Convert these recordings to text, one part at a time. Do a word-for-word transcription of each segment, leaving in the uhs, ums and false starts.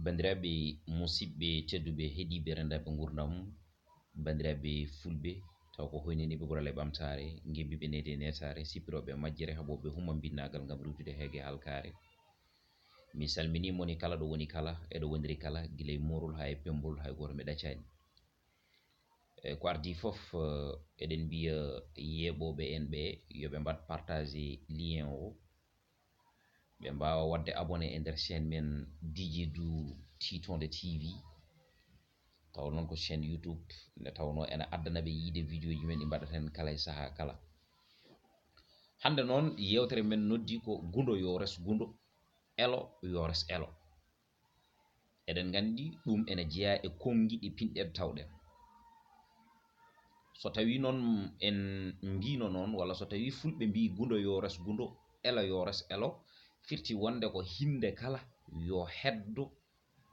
Banndiraaɓe musidɓe tedduɓe, heɗiiɓe renndaaɓe nguurndam, banndiraaɓe fulɓe, taw ko hoynaniiɓe goral e ɓamtaare, ngembiiɓe needi e neetaare, sippirooɓe majjere, haɓooɓe hummambinnaagal ngam riiwtude heege halkaare. Mi salminii moni kala ɗo woni kala, e ɗo woniri kala, gila e moorol haa e pemmbol, hay gooto mi ɗaccaani. E ko ardii fof, eh, eɗen mbiya yeeɓooɓe en ɓe, yo ɓe mbaɗ partage lien o, ɓe mbaawa waɗde abonné e nder chaîne men D J Dou Titonde T V. Taw noon ko chaîne YouTube, nde tawnoo ene addana ɓe yiide vidéo ji men ɗi mbaɗaten kala e sahaa kala. Hannde noon, yeewtere men noddi ko Gundo yo res gundo, elo yo res elo. Eɗen nganndi ɗum ene jeyaa e konngi ɗi pinɗen tawɗen. So tawii noon en mbiino noon, walla so tawii fulɓe mbii gundo yo res gundo, elo yo res elo, firti wonde ko hinnde kala yo heddo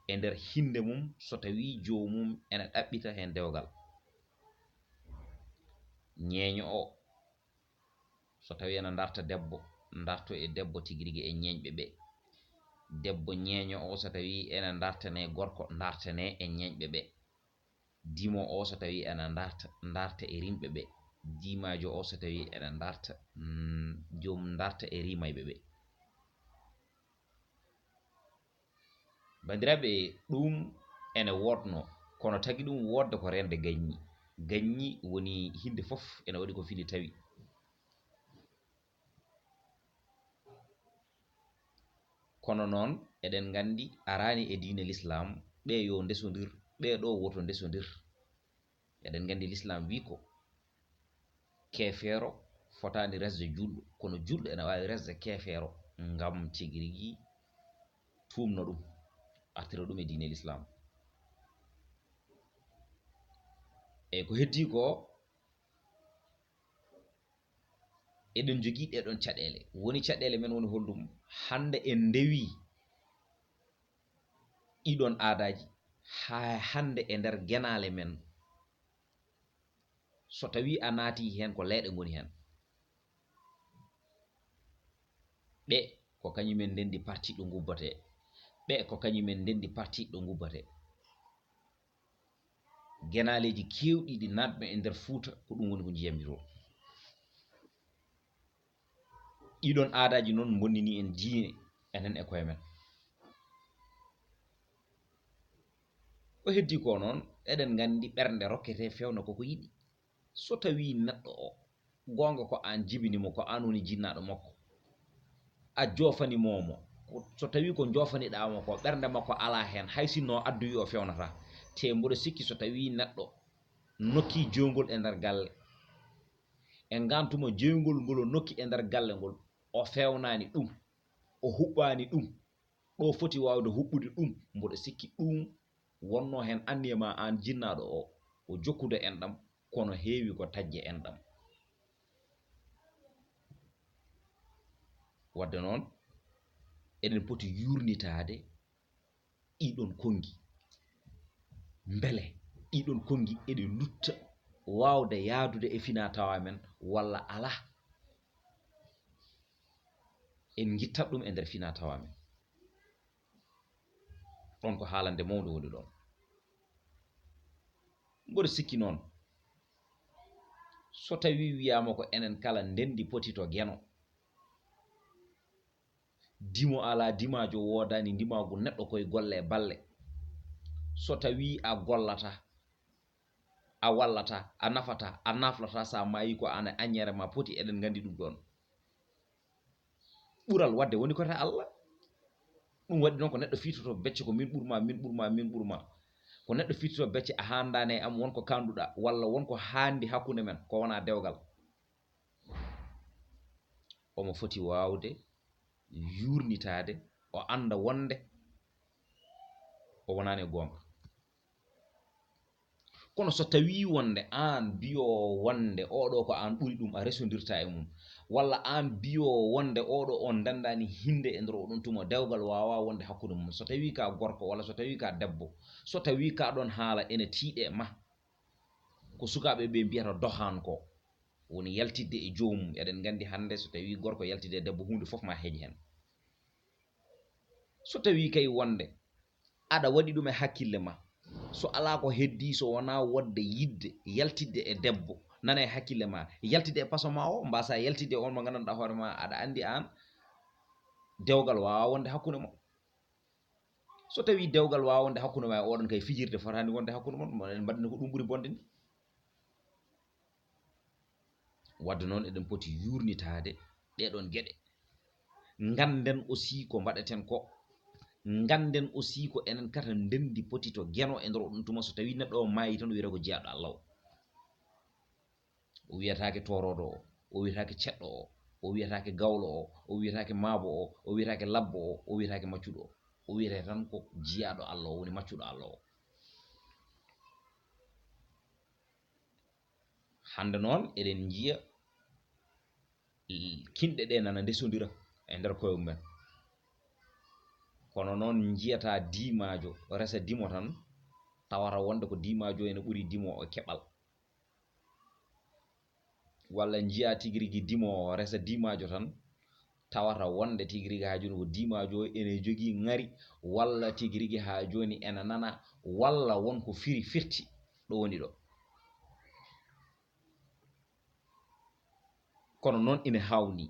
e nder hinnde mum so tawii joomum ene ɗaɓɓita heen dewgal. Ñeeño o, so tawii ene ndarta debbo, ndarto e debbo tigi rigi e ñeeñɓe ɓe. Debbo ñeeño o, so tawii ene ndartanee gorko, ndartanee e ñeeñɓe ɓe. Dimo o, so tawii ene ndarta, ndarta e rimɓe ɓe. Dimaajo o, so tawii ene ndarta, mm, joom ndarta e rimayɓe ɓe. Banndiraaɓe, ɗum ene woodno, kono tagi ɗum woodde ko reende gaññi. Gaññi woni hinnde fof ene waɗi ko fini tawi. Kono noon, eɗen nganndi araani e diine Lislaam, ɓe yo ndesondir, ɓe ɗo woto ndesondir. Eɗen nganndi Lislaam wi ko keefeero fotaani resde juulɗo, kono juulɗo ene waawi resde keefeero ngam tigi rigi tuumno ɗum, artira ɗum e diine Lislaam. E ko heddii ko, eɗen njogii ɗee ɗoon caɗeele. Woni caɗeele men woni holɗum? Hannde en ndewii ɗii ɗoon aadaaji haa hannde e nder genaale men. So tawii a naatii heen, ko leeɗe ngoni heen. Ɓe ko kañumen ndenndi partiiɗo ngubbatee. Ɓe ko kañumen ndenndi partiiɗo ngubbatee. Genaaleeji keewɗi ɗi naatmi e nder Fuuta, ko ɗum woni ko njiyammi toon. Ɗii ɗoon aadaaji noon mbonninii en diine, enen e koye men. Ko heddii ko noon, eɗen nganndi ɓernde rokketee feewna ko ko yiɗi. So tawii neɗɗo o, goonga ko aan jibini mo, ko aan woni jinnaaɗo makko, a joofani mo mo, ko, so tawii ko joofaniɗaa mo ko, ɓernde makko alaa heen, hay sinno addoyi o feewnata. Te mboɗo sikki so tawii neɗɗo nokkii jowngol e nder galle, e ngaan tuma jowngol ngol o nokki e nder galle ngol, o feewnaani ɗum, o huɓɓaani ɗum, ɗo foti waawde huɓɓude ɗum, mboɗo sikki ɗum wonnoo heen anniya ma aan jinnaaɗo o, o jokkude enɗam, kono heewi ko taƴde enɗam. Waɗde noon, eɗen poti yuurnitaade ɗii ɗoon konngi. Mbele ɗii ɗoon konngi eɗe lutta waawde yahdude e finaa-tawaa men walla alaa? En ngittat ɗum e nder finaa-tawaa men. Ɗoon ko haalande mawnde woni ɗoon. Mboɗo sikki noon, so tawii wiyaama ko enen kala ndenndi poti to Geno, dimo alaa, dimaajo woodaani, ndimaagu neɗɗo koye golle e balle. So tawii a gollataa, a wallataa, a nafataa, a naflataa, so a maayii ko aan e aññeere ma poti, eɗen nganndi ɗum ɗoon. Ɓural waɗde woni ko to Allah. Ɗum waɗi noon ko neɗɗo fiitoto becce ko min ɓurma, min ɓurma, min ɓurma. Ko neɗɗo fiitoto becce a haandaani e am, won ko kaanduɗaa, walla won ko haandi hakkunde men, ko wonaa dewgal. Omo foti waawde yuurnitaade, o annda wonde o wonaani e goonga. Kono so tawii wonde aan biyoowo wonde oɗo ko aan ɓuri ɗum, a resondirtaa e mum, walla aan biyoowo wonde oɗo on ndanndaani hinnde e nder oɗon tuma, dewgal waawaa wonde hakkunde mum. So tawii ka gorko, walla so tawii ka debbo, so tawii ka ɗoon haala ene tiiɗe ma, ko sukaaɓe ɓe mbiyata dohaan ko, woni yaltidde e joomum. Eɗen nganndi hannde so tawii gorko yaltidde e debbo, huunde fof ma heej heen. So tawii kay wonde aɗa waɗi ɗum e hakkille ma, so alaa ko heddii so wonaa wonde yiɗde yaltidde e debbo nana e hakkille ma, yaltidde e paso ma o, mbaasaa yaltidde e on mo nganndanɗaa hoore ma aɗa anndi aan, dewgal waawaa wonde hakkunde mon. So tawii dewgal waawaa wonde hakkunde ma e oɗon kay, fijirde fotaani wonde hakkunde mon, mo en mbaɗani ko ɗum ɓuri bonde ni. Wadde noon eɗen poti yuurnitaade ɗee ɗoon geɗe. Ngannden aussi ko mbaɗeten ko. Ngannden aussi ko enen kata ndenndi poti to Geno e nder oɗon tuma, so tawii neɗɗo o maayi tan o wiyata ko jiyaaɗo Allah o. O wiyataake tooroodo o, o wiyataake ceɗɗo o, o wiyataake gawlo o, o wiyataake maabo o, o wiyataake labbo o, o wiyataake maccuɗo o. O wiyetee tan ko jiyaaɗo Allah o, woni maccuɗo Allah o. Hannde noon eɗen njiya kinɗe ɗe nana ndesondira e nder koye mumen. Kono noon njiyataa diimaajo resa dimo tan, tawata wonde ko diimaajo ene ɓuri dimo o keɓal. Walla njiyaa tigi rigi dimo o resa diimaajo tan, tawata wonde tigi rigi haa jooni ko diimaajo o ene jogii ŋari, walla tigi rigi haa jooni ene nana, walla won ko firi firti ɗo woni ɗo. Kono noon ine haawnii.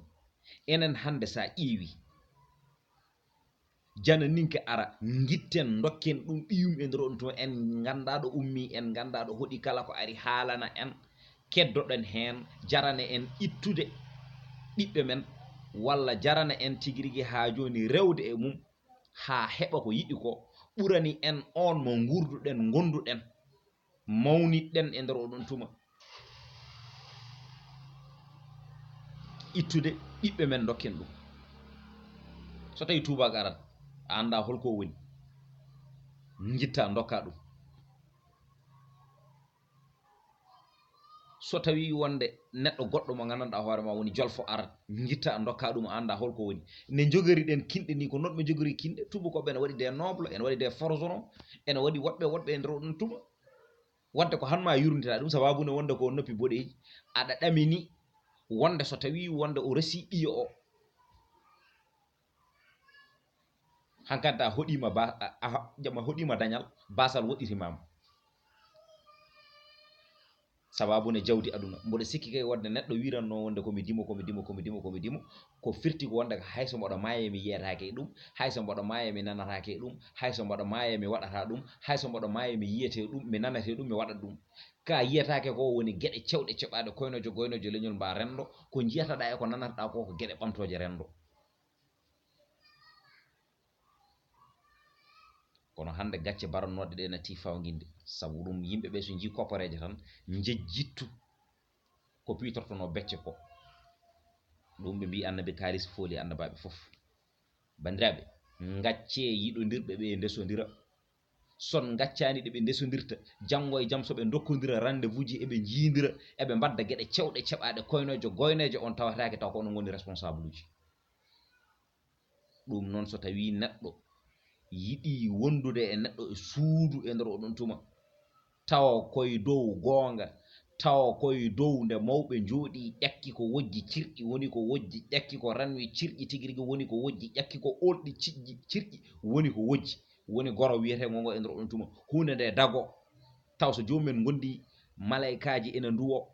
Enen hannde so a ƴeewi, jananinke ara, ngitten, ndokken ɗum ɓiyum e nder on tuma, en nganndaa ɗo ummii, en nganndaa ɗo hoɗi, kala ko ari haalana en, keddoɗen heen, jarana en ittude ɓiɓɓe men, walla jarana en tigi rigi haa jooni rewde e mum, haa heɓa ko yiɗi ko, ɓurani en oon mo nguurduɗen, ngonduɗen, mawnitɗen e nder oɗon tuma, ittude ɓiɓɓe men, ndokken ɗum. So tawii tuubaak arat, a anndaa hol ko woni, njitta, ndokka ɗum. So tawii wonde neɗɗo goɗɗo mo nganndanɗaa hoore ma woni jolfo arat, njitta, ndokka ɗum, a anndaa hol ko woni. Ne njogori ɗen kinɗe ni, ko noon ɓe njogori kinɗe. Tuubakooɓe ene waɗi des nobles, ene waɗi des forgerons, ene waɗi woɗɓe, woɗɓe e nder oɗon tuma. Wadde ko han ma yurnita ɗum, sababu ne wonde ko noppi boɗeeji, aɗa ɗamini wonde so tawii wonde o resi ɓiyo o, hankadi a hoɗiima ba-, a, a, jam a hoɗiima dañal, baasal woɗɗitimaama. Sababu ne jawdi aduna. Mboɗo sikki kay wonde neɗɗo wiranno wonde ko mi dimo, ko mi dimo, ko mi dimo, ko mi dimo. Ko firti ko wonde hay so mboɗo maaya mi yiyataake e ɗum, hay so mboɗo maaya mi nanataake e ɗum, hay so mboɗo maaya mi waɗata ɗum, hay so mboɗo maaya mi yiyete ɗum, mi nanete ɗum, mi waɗat ɗum. Ka yiyataake ko woni geɗe cewɗe ceɓaaɗe koynoojo goynoojo leñol mba renndo, ko njiyataɗaa e ko nanataɗaa ko, ko geɗe ɓamtooje renndo. Kono hannde gacce barannooɗe ɗe natti fawginde, sabu ɗum yimɓe ɓe so njii koppareeje tan njejjittu ko piitortonoo becce ko. Ɗum ɓe mbii annabi kaalis fooli annabaaɓe fof. Banndiraaɓe, ngaccee yiɗondirɓe ɓe ndesondira. Son ngaccaani ɗe ɓe ndesondirta, janngo e jam so ɓe ndokkondira rendez-vous ji eɓe njiindira, eɓe mbadda geɗe cewɗe ceɓaaɗe koynoojo goynoojo on tawataake taw ko onon ngoni responsable uji. Ɗum noon so tawii neɗɗo yiɗii wondude e neɗɗo e suudu e nder oɗon tuma, tawa koye dow goonga, tawa koye dow nde mawɓe njooɗii, ƴakki ko wojji cirƴi, woni ko wojji, ƴakki ko ranwi cirƴi tigi rigi, woni ko wojji, ƴakki ko olɗi ciƴƴi cirƴi, woni ko wojji, woni goro wiyeteengo ngo e nder oɗon tuma, huunde nde dago, taw so joomum en ngondi malaykaaji ene nduwo,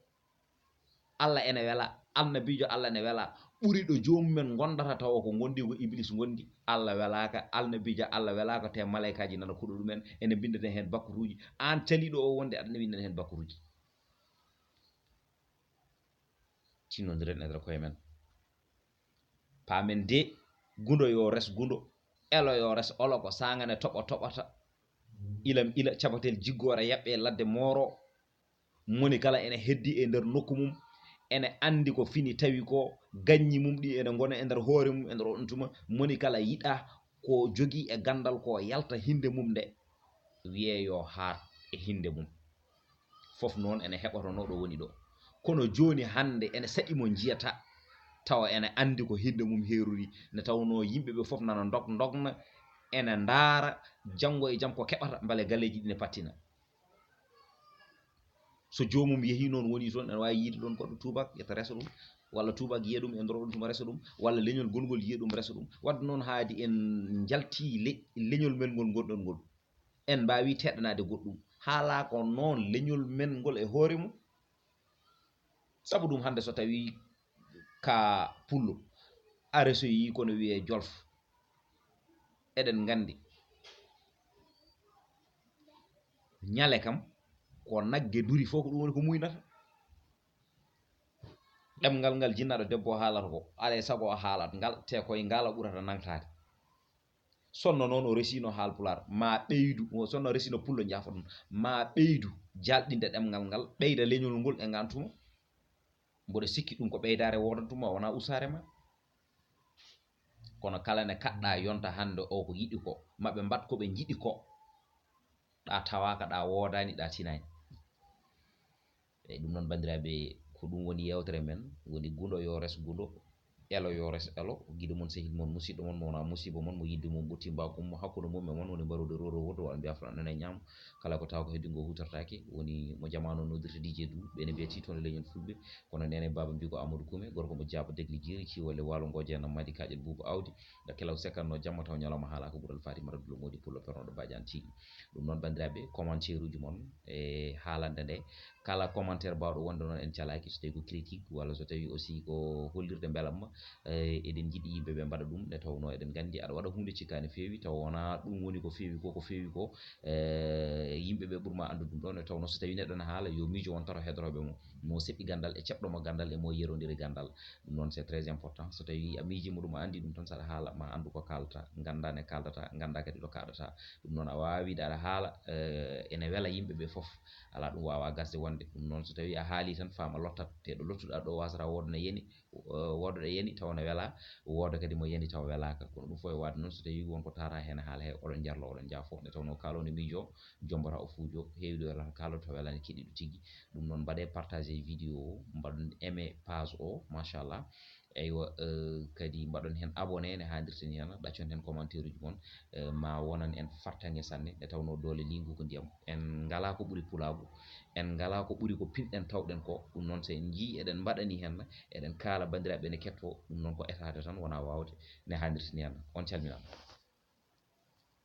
Allah ene wela, annabiijo Allah ene wela, ɓuri ɗo joomum en ngondata tawa ko ngondi ko Iblis ngondi, Allah welaaka, annabiijo Allah welaaka, te malaykaaji nana kuɗo ɗumen, ene mbinndeten heen bakkutuuji, aan caliiɗo o wonde aɗa ene winndana heen bakkutuuji. Tinnondiren e nder koye men. Paamen de, gundo yo res gundo, elo yo res olo, ko saangane toɓo toɓata, ilam ila, cabatel jiggoore yaɓɓe ladde mooro. Moni kala ene heddi e nder nokku mum, ene anndi ko fini tawi ko, gaññi mum ɗi ene ngona e nder hoore mum e nder oɗon tuma. Moni kala yiɗa ko jogii e ganndal ko yalta hinnde mum nde, wiyee yo haat e hinnde mum. Fof noon ene heɓotonoo ɗo woni ɗo. Kono jooni hannde ene saɗi mo njiyata, tawa ene anndi ko hinnde mum heerori, nde tawnoo yimɓe ɓe fof nana ndog-, ndogna, ene ndaara janngo e jam ko keɓata, mbele galleeji ɗi ne pattina. So joomum yehii noon, woni toon, ene waawi yiyde ɗoon goɗɗo tuubaak, ƴetta resa ɗum, walla tuubaak yiya ɗum e nder oɗon tuma resa ɗum, walla leñol gongol yiya ɗum resa ɗum. Wadde noon haadi en njaltii le-, leñol men ngol ngonɗon ngol. En mbaawi teɗɗanaade goɗɗum. Haalaa ko noon leñol men ngol e hoore mum. Sabu ɗum hannde so tawii ka pullo, a resoyii kono wiyee jolof. Eɗen nganndi ñale kam ko nagge duri fof ko ɗum woni ko muynata. Ɗemngal ngal jinnaaɗo debbo o haalata ko, alaa e sago o haalat ngal, te koye ngal o ɓurata nangtaade. Sonno noon o resiino haalpulaar, ma ɓeydu, o sonno resiino pullo, njaafo ɗum, ma ɓeydu jalɗinde ɗemngal ngal, ɓeyda leñol ngol e ngaan tuma. Mboɗo sikki ɗum ko ɓeydaare woodanta ma, wonaa usaare ma. Kono kala ne kaɗɗa yonta hannde o ko yiɗi ko, maɓe mbaɗ ko ɓe njiɗi ko. Ɗa tawaaka, ɗa woodaani, ɗa tinaani. Eyi, ɗum noon, banndiraaɓe, ko ɗum woni yeewtere men, woni gundo yo res gundo, elo yo res elo, giɗo mon, sehil mon, musiɗɗo mon, mo wonaa musiba mon, mo yidde mum ɓurti mbaaw ummo hakkunde mum e mon, woni mbarude roro wurdo, waɗa mbiya fula nana e ñaamo, kala ko tawa ko heddi ngo hutortaake, woni mo jamaanu o noddirta D J Dou, ɓe ne mbiya Titoon e leñol Fulɓe, kono nene baaba mbi ko Amadou Koume, gorko mo jaaba degli jeeri, ciwole waalo ngo jeenam madi kaƴel buuba awdi, nda kelaw sekanno jamma taw ñalawma haala ko ɓural Fatimata Dulo Modi Pullo pernoɗo Badiane Tigi. Ɗum noon, banndiraaɓe, commentaire uji mon e haalande nde, kala commentaire baawɗo wonde noon en calaaki, so tawi ko critique walla so tawi aussi ko hollirde mbelamma, eh, eɗen njiɗi yimɓe ɓe mbaɗa ɗum, nde tawnoo eɗen nganndi aɗa waɗa huunde cikkaani feewi, taw wonaa ɗum woni ko feewi ko, ko feewi ko, eh, yimɓe ɓe ɓurma anndude ɗum ɗo, nde tawnoo so tawi neɗɗo ne haala, yo miijo won tato heɗotooɓe mo, mo seɓɓi ganndal e ceɓɗo mo ganndal e mo yerondiri ganndal. Ɗum noon, c'est très important. So tawi a miijiima ɗum, a anndi ɗum tan, saɗa haala, ma anndu ko kaalata, ngannda ne kaaldata, ngannda kadi ɗo kaɗata. Ɗum noon, a waawi wiide aɗa haala, eh, ene wela yimɓe ɓe fof. Alaa, ɗum waawaa gasde wonde. Ɗum noon, so tawi a haali tan, faama lottat. Te ɗo lottuɗa ɗo, wasata wooda ne yani, eh, wooda ɗo yani, taw ne wela, wooda kadi mo yani, taw welaaka. Kono ɗum fof e waade noon, so tawi won ko tara heen haala he, oɗon jarlo, oɗon njaafo. Nde tawnoo kaalooɗo miijo, jombata o fuujo, heewi ɗo welata, kaaloto to welani keɗiɗo tigi. Ɗum noon, mbaɗe partage vidéo o, mbaɗon aimé page o, machallah. Eywa, eh, kadi mbaɗon heen abonné ne haadirta ni heen, ɗaccon heen commentaire uji mon, eh, ma wonan en fartaŋŋe sanne, nde tawnoo doole liingu ko ndiyam. En ngalaa ko ɓuri pulaagu, en ngalaa ko ɓuri ko pinɗen tawɗen ko. Ɗum noon, so en njii eɗen mbaɗani heen, eɗen kaala banndiraaɓe ne kettoo, ɗum noon ko etaade tan, wonaa waawde ne haadirta ni heen. On calminaama.